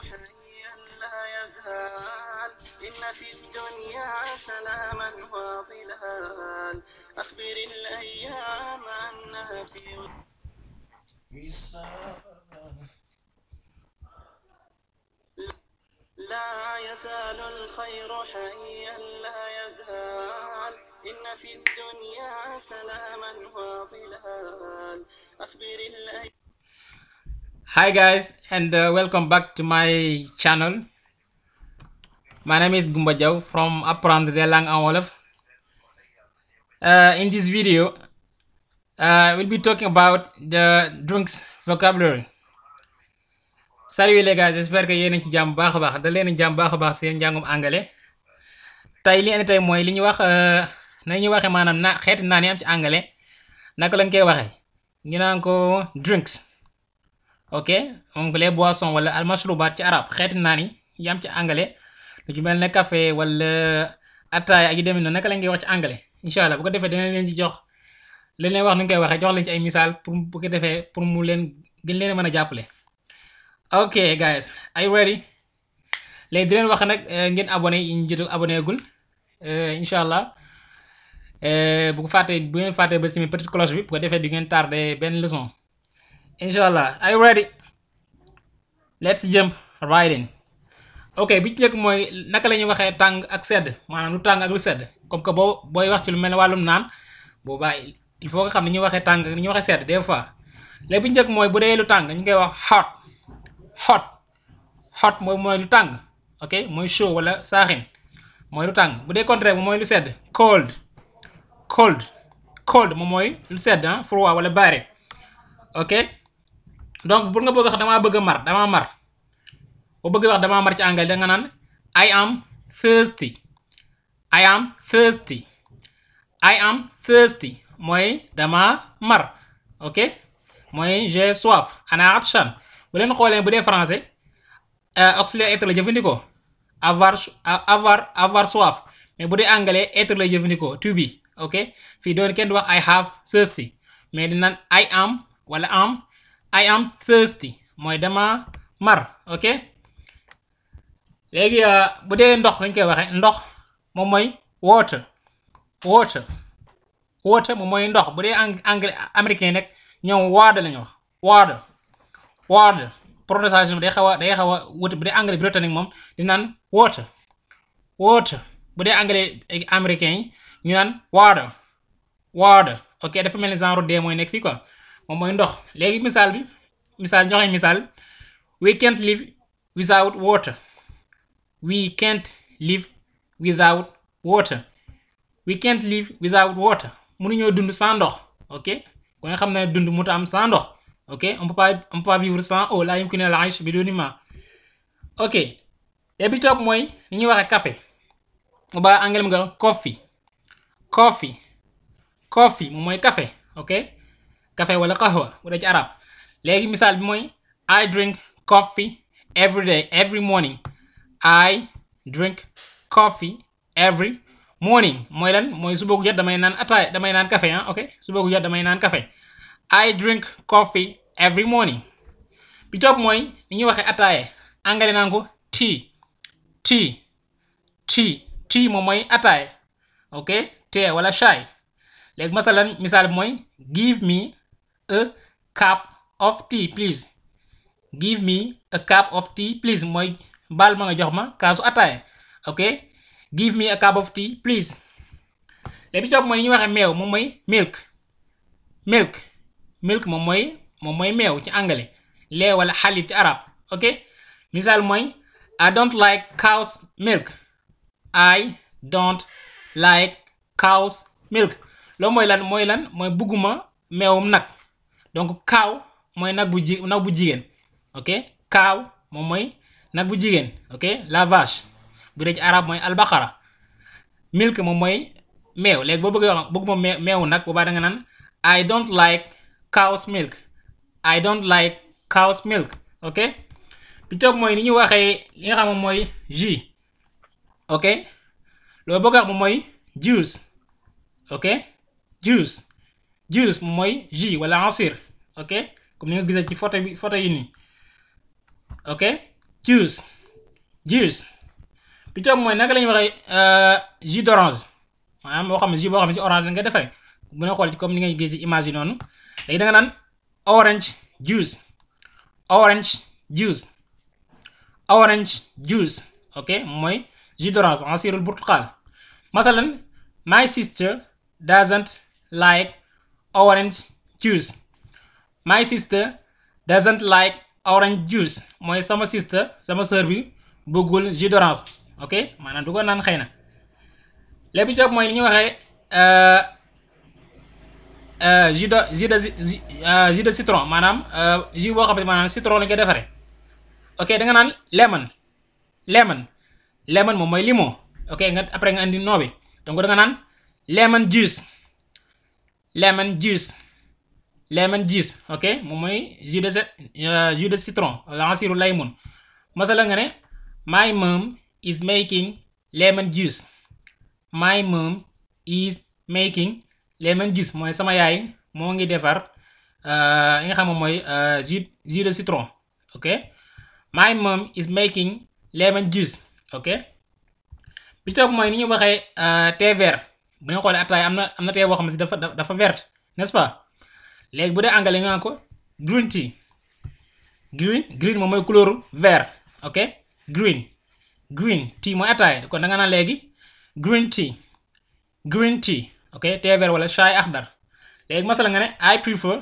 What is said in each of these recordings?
حيا لا يزال إن في الدنيا سلاما وظلال أخبر الأيام أنها في لا يزال الخير حيا لا يزال إن في الدنيا سلاما وظلال أخبر الأيام. Hi guys, and welcome back to my channel. My name is Gumba Diaw from Apprendre des langues en wolof. In this video, we'll be talking about the drinks vocabulary. Salut les gars, j'espère que yéen a ci jàmm baax a baax da leen jàmm baax a baax seen njàngum anglais. Tey li andi tey mooy li ñu wax nañu waxe maanaam na xeeti naan yi am ci anglais naka lañ koy waxee ñu naan ko drinks. Ok donc les boissons wala المشروبات ci arab xeeti naan yi am ci anglais lu ci mel ne café wala ataaya ak yu demee noonu naka lañ koy wax ci anglais incha allah bu ko defee dana leen ci jox leen leen wax nu ñu koy waxee jox leen ci ay misaal pour bu ko defee pour mu leen gën leen a mën a jàppale. Ok guys, are you ready? léegi di leen wax nag ngeen abonné yi ñu jot abonné gul incha allah bu ko fàttee bu ngeen fàttee ba si petite cloche bi bu ko defee di ngeen tardé benn leçon. Inshallah, are you ready? Let's jump right in. Ok bi ci njëkk mooy naka la ñuy waxee tàng ak sedd maanaam lu tàng ak lu sedd comme que booy wax ci lu mel ne wàllum naan boobaa il faut nga xam ne ñuy waxee tàng ak ni ñuy waxee sedd des fois. léegi bi ci njëkk mooy bu dee lu tàng ñu koy wax hot mooy lu tàng ok mooy chaud wala saaxin mooy lu tàng. bu dee contraire bi mooy lu sedd cold moom mooy lu sedd froid wala barré ok. donc bu nga bëgg wax damaa bëgg a mar damaa mar boo bëgg wax damaa mar ci anglais da nga naan I am thirsty mooy damaa mar ok mooy j'ai soif ana atshan. bu leen xoolee bu dee français auxiliaire être la jëfandikoo avoir soif mais bu dee anglais être la jëfandikoo to be ok fii doon kenn du wax I have thirsty mais di naan I am wala I am thirsty mooy dama mar ok. léegi bu dee ndox lañ koy waxee ndox moom mooy water moom mooy ndox. bu dee anglais américain nag ñoom water lañu wax water prononciation bi day xaw a wuute. bu dee anglais britannique moom di naan water bu dee anglais américain yi ñu naan water ok dafa mel ni genre de mooy nekk fii quoi moom mooy ndox. léegi misaal joxe misaal we can't live without water mënuñoo dund sans ndox ok ku nga xam ne dund mu am sans ndox ok on peut pas vivre sans eau la yumkinu al-aysh biduni ma ok. te bi topp mooy ni ñuy waxee café mu ba anglais nga coffee moom mooy café ok café wala qahwa bu dee ci arab. léegi misaal bi mooy I drink coffee every morning mooy lan mooy suba gu jot damay naan ataaya damay naan café ok suba gu jot damay naan café I drink coffee every morning. bi topp mooy ni ñuy waxee ataaya anglais naan ko tea moom mooy ataaya ok thé wala chai. léegi misaal bi mooy give me a cup of tea please mooy baal ma nga jox ma kaasu ataaya ok give me a cup of tea please. léegi bi topp mooy ni ñuy waxee meew moom mooy milk moom mooy meew ci anglais lait wala xalib ci arab ok. misaal mooy I don't like cow's milk loolu mooy lan mooy bugguma meewum nag donc cow mooy nag bu jigéen ok cow moom mooy nag bu jigéen ok la vache bu dee ci arab mooy albaqara. milk moom mooy meew. léegi boo bëgguma meewu nag boobaa da nga naan I don't like cow's milk ok. bi toog mooy ni ñu waxee li nga xam moom mooy jus ok loolu bëgg wax moom mooy juice ok juice moom mooy jus wala asir ok comme ni nga gisee ci photo yi nii ok juice juice bi toog mooy naka la ñuy waxee jus d'orange maanaam boo xam ne jus boo xam ne ci orange la nga defaree bu nga xool ci comme ni ngay gis ci image yi noonu léegi da nga naan orange juice orange juice orange juice ok mooy jus d'orange asirul burtuqal masalan my sister doesn't like orange juice my sister doesn't like orange juice mooy sama sister sama sœur bi bëggul jus d'orange ok maanaam du ko naan xëy na léegi bi ci topp mooy li ñuy waxee jus de citron maanaam jus boo xam ne maanaam citron lañ koy defaree ok da nga naan lemon moom mooy limon ok nga après nga andi noo bi donc da nga naan lemon juice ok moom mooy jus de citron wala asiru laymun masala nga ne my mom is making lemon juice my mom is making lemon juice mooy sama yaay moo ngi defar li nga xam ne mooy jus de citron ok my mom is making lemon juice ok bi toog mooy ni ñu waxee thé vert bu ñu xoolee ataay am na thé boo xam ne si dafa verte n'est-ce pas léegi bu dee anglais nga ko green tea green moom mooy couleur vert ok green tea mooy ataay kon da nga naan léegi green tea ok thé vert wala chai akhdar léegi masala nga ne I prefer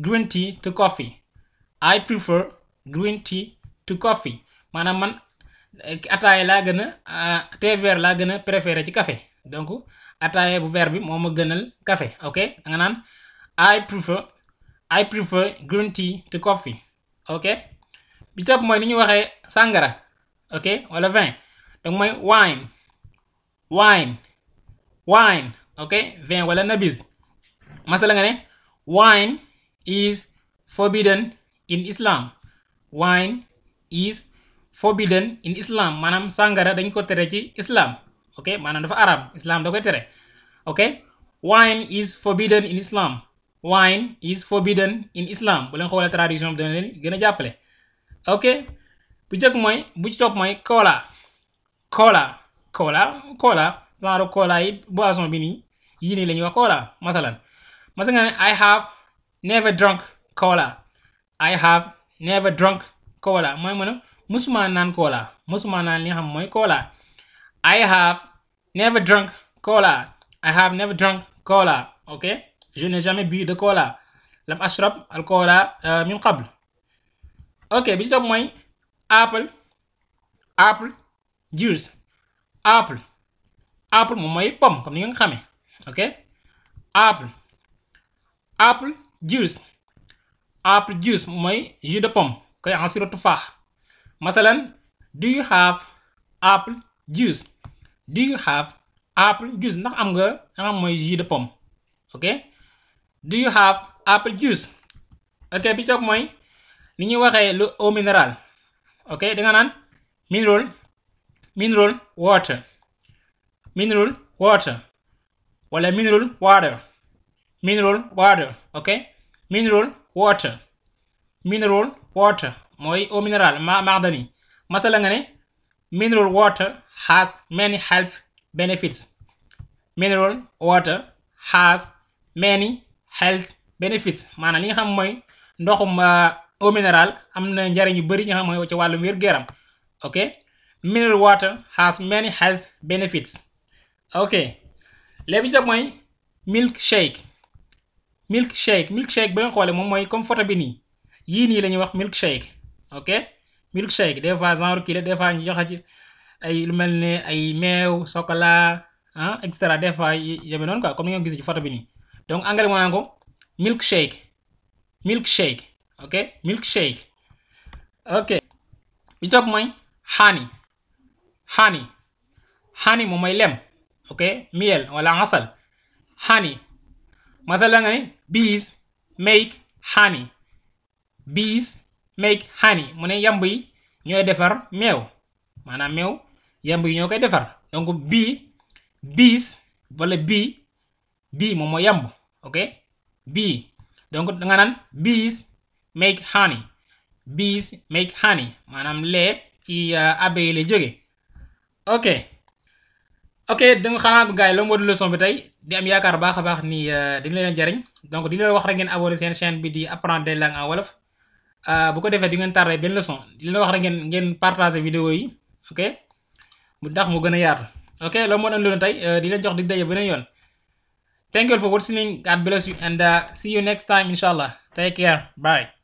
green tea to coffee I prefer green tea to coffee maanaam man ataaya laa gën a thé vert laa gën a préféré ci café donc ataaya bu vert bi moo ma gënal café ok da nga naan I prefer green tea to coffee ok bi topp mooy ni ñu waxee sàngara ok wala vin donc mooy wine ok vin wala nabis masala nga ne wine is forbidden in Islam wine is forbidden in Islam maanaam sàngara dañ ko tere ci Islam ok maanaam dafa arab Islam da koy tere ok wine is forbidden in Islam wine is forbidden in Islam bu leen xoolee traduction bi dana leen gën a jàppale ok bu njëkk mooy bu ci topp mooy cola genre cola yi boisson bi nii yii nii la ñuy wax cola masala nga ne I have never drunk cola mooy mën a musuma naan cola musuma naan li nga xam mooy cola I have never drunk cola ok je n'ai jamais bu de cola lam ashrab al cola min qabl ok bi ci topp mooy apple juice apple moom mooy pomme comme ni nga xamee ok apple juice moom mooy jus de pomme koy asiru tufaax masalan do you have apple juice ndax am nga xam mooy jus de pomme ok do you have apple juice ok bi topp mooy ni ñuy waxee lu eau minérale ok da nga naan mineral water wala mineral water ok mineral water mooy eau minérale maadani masala nga ne mineral water has many health benefits maanaam li nga xam mooy ndoxum eau minérale am na njariñ yu bari nga xam mooy ci wàllum wér-gu-yaram ok mineral water has many health benefits ok léegi bi mooy milkshake ba nga xoolee moom mooy comme photo bi nii yii nii la ñuy wax milkshake ok milkshake des fois genre kii la des fois ñu joxe ci ay lu mel ne ay meew chocolat et cetera des fois yeme noonu quoi comme ni nga gis ci photo bi nii donc anglais moo naan ko milkshake ok bi topp mooy honey moom mooy lem ok miel wala asal honey masala nga ne bees make honey mu ne yamb yi ñooy defar meew maanaam meew yamb yi ñoo koy defar donc bees wala bii moom mooy yamb ok bii donc danga naan bees make honey maanaam lee ci abbé yi lay jóge ok da nga xanaa gars yi la moo di leçon bi tey di am yaakaar baax a baax ni dina leen jariñ donc di leen wax rek ngeen abonné seen chaîne bi di apprendre des langues en wolof bu ko defee di ngeen tardé benn leçon di leen wax rek ngeen partager vidéo yi ok mu tax mu gën a yaatu ok loolu moo doon loolu tey di leen jox di daje beneen yoon. Thank you for watching. God bless you and see you next time inshallah. Take care. Bye.